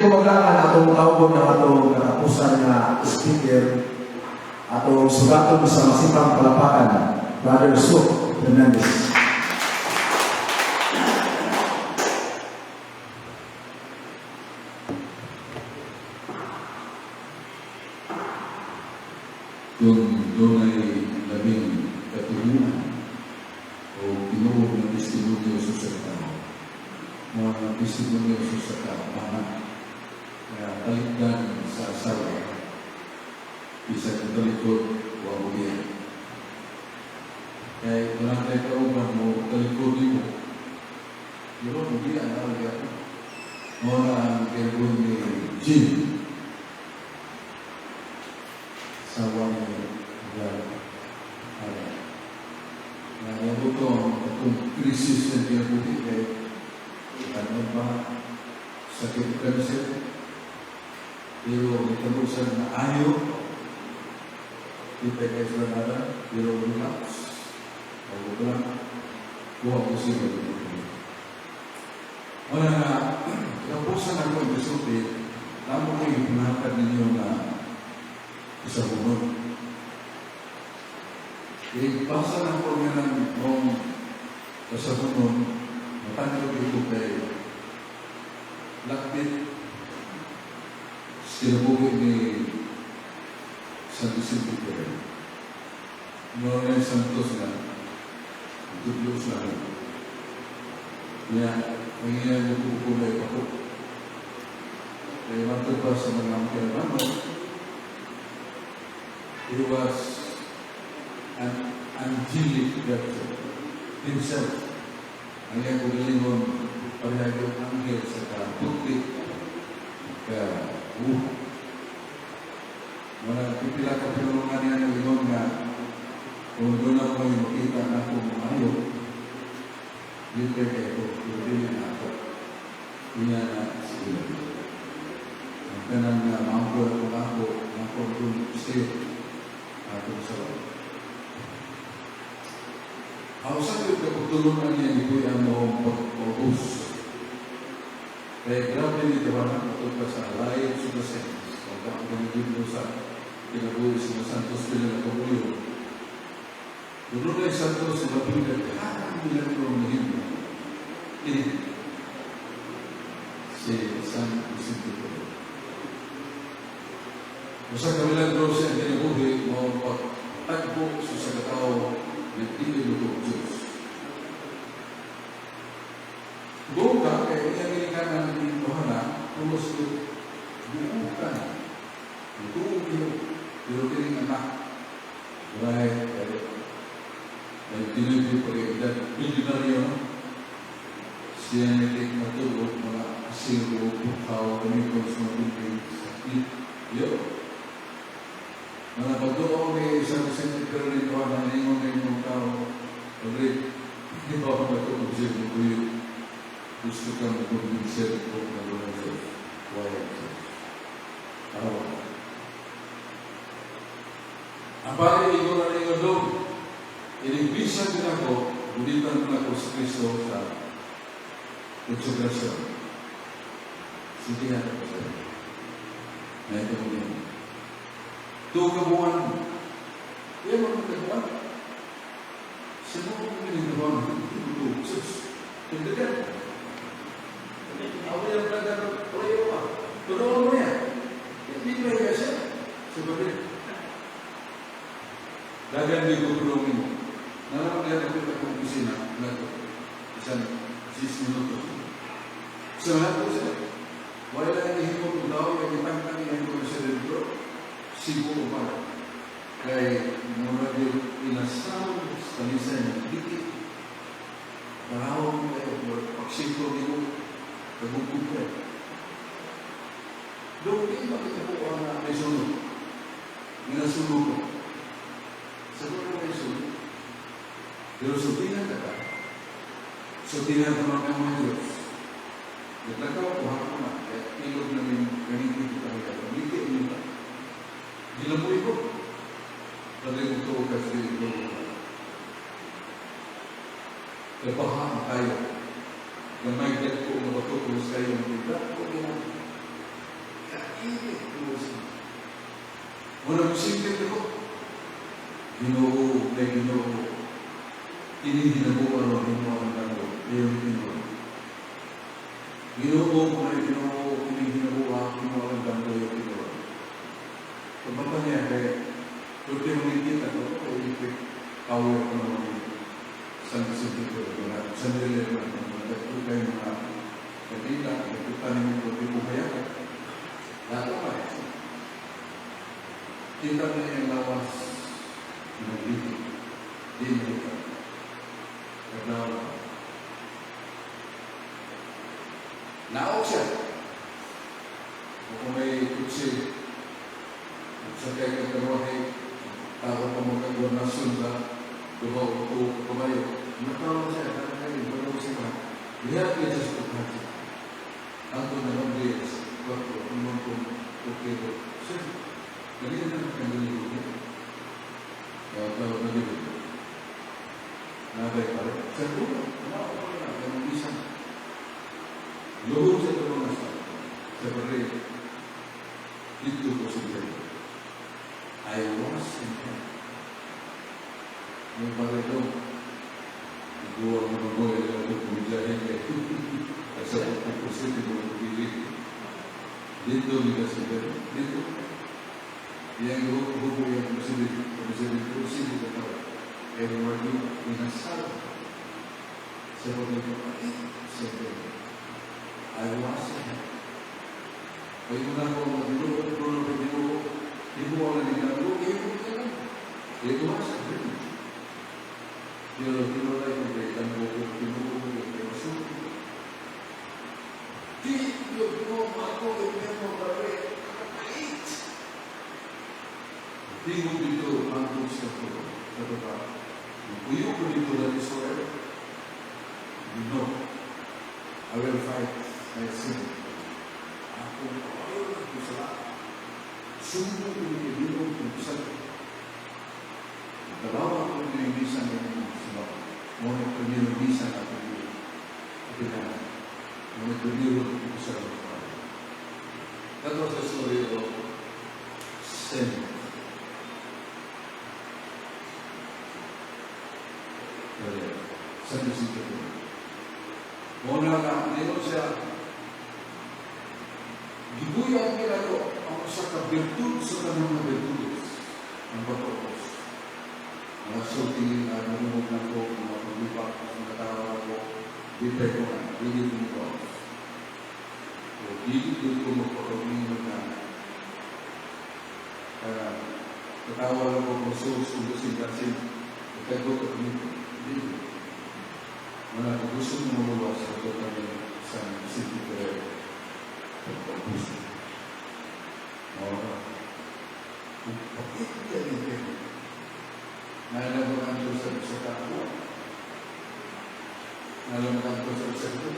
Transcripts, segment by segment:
Kumaglangan atong tawgon ng atong katapusan nga speaker, atong sugaton sa masipang palapakan, Brother Suk Fernandez. Kung dunay labing katimuan o tinuod ng testimonyo sa sa tao, mga testimonyo sa sa kaamahan, nga talikdan sa asawa, bisan talikod, wa mo niya. Kay wala tayo kauban mo, talikod mo. Pero hindi ang lagi ako. Mao na ang kinabuhi ni Jim. Sawa ni Brad Ara. Nangabot ang atong krisis ng kinabuhi kay ano ba, sakit kanser, pero nitamo sa naayo kita kay sa nara, pero relapse o lang kuha ko siya. Wala na kapusan ako ang isulti tamo ko yung pinatag ninyo na isa bunod. Ipasa na ko nga ng mong kasabunon, matanggal ito kay lakbit kinabuhi ni San Vicente Ferrer. Noon ay Santos na tudlo sa niya, ang iyang nagkukulay pa ko. Kaya matod pa sa mga hermano, he was an angelic creature himself. Ang iyang kagalingon, parehag yung anghel sa kaputi, ka buha. Wala pipila ka pinulungan niya ng ingon nga kung doon ako may makita na ako maayo, libre kayo ko, pero dili na ako. Iya na sila. Ang kanang nga maangkol ako ako, ako doon stay atong sa. Hausa ko kapagtulungan niya ni Kuya mo pag-ubos. Kaya grabe ni Tawanan patungkol sa Alliance of the Saints. Pagka ang ganyan sa kinabuhi sa Santos Pila na Kabuyo. Doon ay Santos sa labing nagkaharang milagro ng himo. Ini si San Vicente Ferrer. Usa ka milagro siya kinabuhi mao pagtagbo sa sa katao nga dili mo Diyos. Buka kay iyang ginikanan ng Yohana, pulos ko buukan. Ituo pero pero kining anak. Right, ay tinubi pa rin edad, milyonaryo, no? Siya naging matulog, mga asiro, bukaw, ganito sa mga building, sakit. Yo. Mga pagduo ni San Vicente Ferrer ni Yohana, ningon na yung tao, Padre, hindi ba ako matulog siya ng kuyo? Gusto ka mag-convincer ko na wala Diyos. Why Diyos? Araw. Ang pare, ingon na ingon doon. Inigbisan din ako, bulitan din ako sa Kristo sa konsekrasyon. Sige nga ako sa'yo. Na ito mo niyo. Tuo ka buwan. Iya mo kagawa. Sa mo kung ginagawa mo, ito, sus. Tagdagan. Ako yung dagan ng prayo pa. Tunuan mo yan. Hindi ko kaya siya. Sa gabi. Dagan di ko tulungin mo. Naraman niya nakita kong opisina na ito. Isang 6 minuto. Sa lahat ko sila. Wala lang hihimot ng tao, yung itangtang yung ko sa dentro. Sibo ko pa. Kay mura din inasaw sa talisay ng dikit. Karawang kayo, pagsigro niyo, kagugug kayo. Doon di makita ko ang may sunog. Minasunog ko. Sa ko may sunog. Pero sultihan ka ka. Sultihan ka mga mga Diyos. Naglakaw ko hapon na. Kaya ilog namin ganito kita kaya. Ligti niyo ba? Gilamoy ko. Pwede mo ito kasi ilog ko. Kabaha kayo. Gamay ko nga matutos kayo ng kita. O gina. Muna musinggit ako. Ginoo, kay Ginoo, kini hinabuan o himo ang dako, iyong Ginoo. Ginoo, kay Ginoo, kini hinabuan, himo ang dako, iyong Ginoo. Pagmata niya kay, pwede mo kita ko, o electric power ko naman San Vicente ko, San Miguel na, mga kayo mga kandila, nagpunta ninyo ko, di ko kaya. Lahat pa eh. Kita na niya ang lawas, nagliti, di nakita. Naglawa. Naog siya. O kung may kutsi, sakay ka karwahe, tao pa magkagornasyon sa duha o tuo kabayo. Natawa siya, kakakain, wala siya. Lihat niya siya sa pagkakit. Anto na lang diya sa kwarto, ang kong kukiro. Sir, dali na ang kanilang niya. Tawag na dito. Nabay pa rin. Sir, uno, naog ko na, ganun isa. Luhod sa tulong sa sa baril. Dito ko sa baril. I was in hell. Yung baril doon, Igual mo mo yung kumidyahin kay at sa pagpupusit mo pili. Dito nila sa baril. Dito. Yang hubo yung presidente, presidente presidente ko Edward Minasal. Sa pagpapait sa baril. I was in hell. Kaya mo na ako mag-ginoo, tulong ng Ginoo, himuha na ni Ginoo, himuha na lang. It was a dream. Pero tinulay ko kay Tango ko, tinuo ko kay Masuko. Di, yung Ginoo, ako, yung pare, kapait. Tingog dito, ang sa to, sa to pa. Puyo ko dito na Israel. No, I will fight my sin. Ako, ayaw na ko sa Sundo ko ni Ginoo kung sa Dalawa ko ni misa ng sa Ngunit primero misa na ako Ipinahan. Ngunit primero ko sa That was the story of sin. San Vicente ko. Muna na, dito siya, gibuyan nila ko ang usa ka birtud sa tanang nga birtudes ang pagtuos. Mga sulti na namumog na ko, mga paglipak, mga tawa ko, dipay ko na, dili ko mo O dili ko magpapagmingon na katawa lang ko kung sus, kung gusin, ikago ko nito. Dili. Mga kung gusto mo maluwas sa ito kami sa City Ferrer, pagpapuso. Oo. Kung pakit ka nito, nalaman ko sa isa ka nalaman ko sa isa ka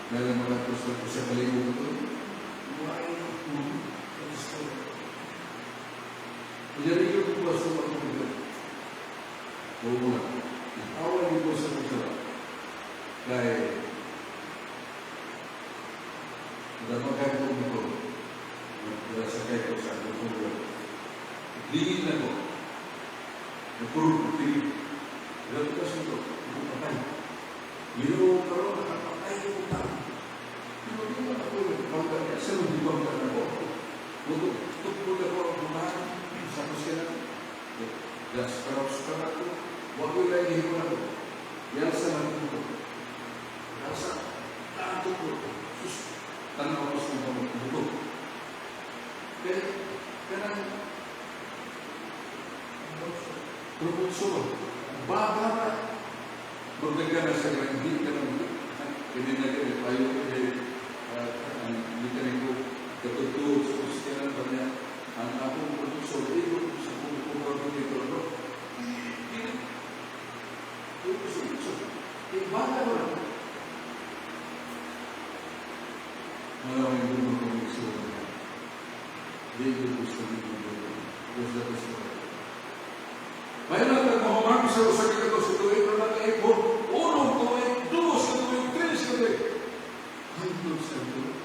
nalaman ko sa isa kalibo ko. Why not mo? Kaya ko sa mga Oo nga. Awan ko sa kusura. Dahil, Nagmagay ko nito, nagkasakay ko sa motor. Lingin na ko. Nagpuro ko tingin. Nagkas nito, patay. Ginoo karon nakapatay ko tao. Pero di ba ako bangga niya? Sa di bangga na ko. Buto, tukod ako ang bumahan. Sa ko siya na. Das karos ka na ko. Wag ko lang himo na ko. Yan sa nagtuto. Nasa tato ko. Sus, tanaw ko sa mga buto. Kaya, kanang propulsor, baga na. Magdaga na sa hindi ka nang hindi na kayo tayo hindi ka rin ko katutuo sa Kristiyanan ba niya ang akong propulsor ito sa kung dito no? Ibaga mo na. Maraming gusto ko gusto niya. Hindi ko gusto niya. Gusto gusto. May nagmamamang sa usa ka sa tuig na nakaipon, unong tuig, duos ka tuig, tres ka tuig. Hangtod sa tuig.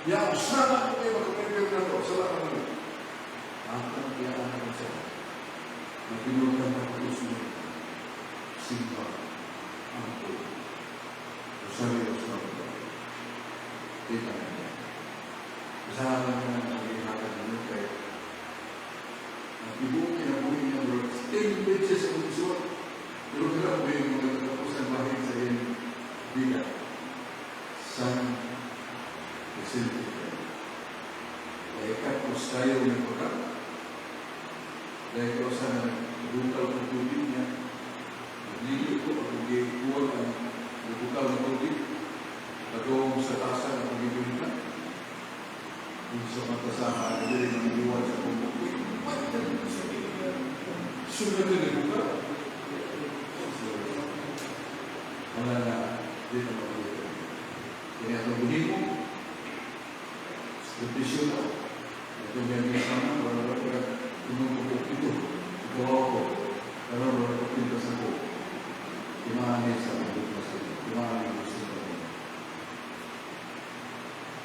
Ya, sana ko kayo mag-prepare na to. Sala ka na. Ang kiyaan na sa Napinutan na ko sa simba ang po. Rosario sa Kita na. Usahan lang na ang gihatag ninyo kay ang tibuok kinabuhi niya, bro, 10 pages ang isuot. Pero kaya mo yung mga katapos ang bahin sa iyong vida. San Vicente. Kaya kapos tayo ng pagka. Dahil ko sa nagbukal ng tubig niya. Naglili ko at nagkuwag ang nagbukal ng tubig. Katong sa tasa ng pagiging. Kung sa matasahan, hindi rin ang sa kumbok. Sunod na nagbukal. Wala na, di na makikita. Kaya itong buhin mo, sakripisyo na. Ito may sama, wala na kaya tinutupok ito. Ito ako. Pero wala ko pintas ako. Timani sa abot sa timani gusto ko.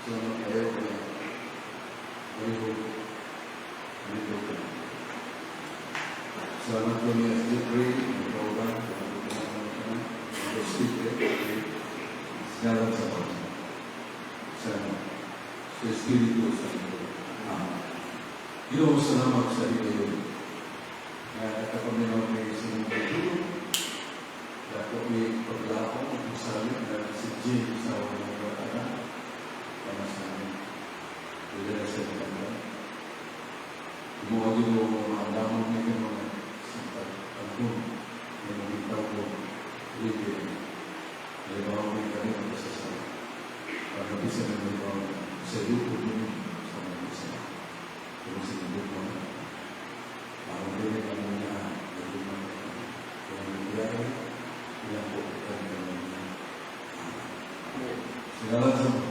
Salamat kayo kaya malihog, malihog ka. Salamat po niya sa Jeffrey, nagkawagan, speaker, salamat sa Espiritu Santo. Amen. Ginoo, salamat sa iyo. Nga nakapaminaw may sa mga tulong. Dako may paglaom at masalit na si Jim sa mga bata para sa amin. Pwede na siya maganda. Gumawa, Ginoo, mga lamang niya mga sa pagpagpun na maging tao libre. Halimbawa may kami magkasasama. Pagkabisa ng halimbawa sa yuko ninyo sa mga isa. Kung sa mo na. Parang dili ka naman niya, nagugma na. Kung nangyayari, ilang po ka naman niya. Salamat sa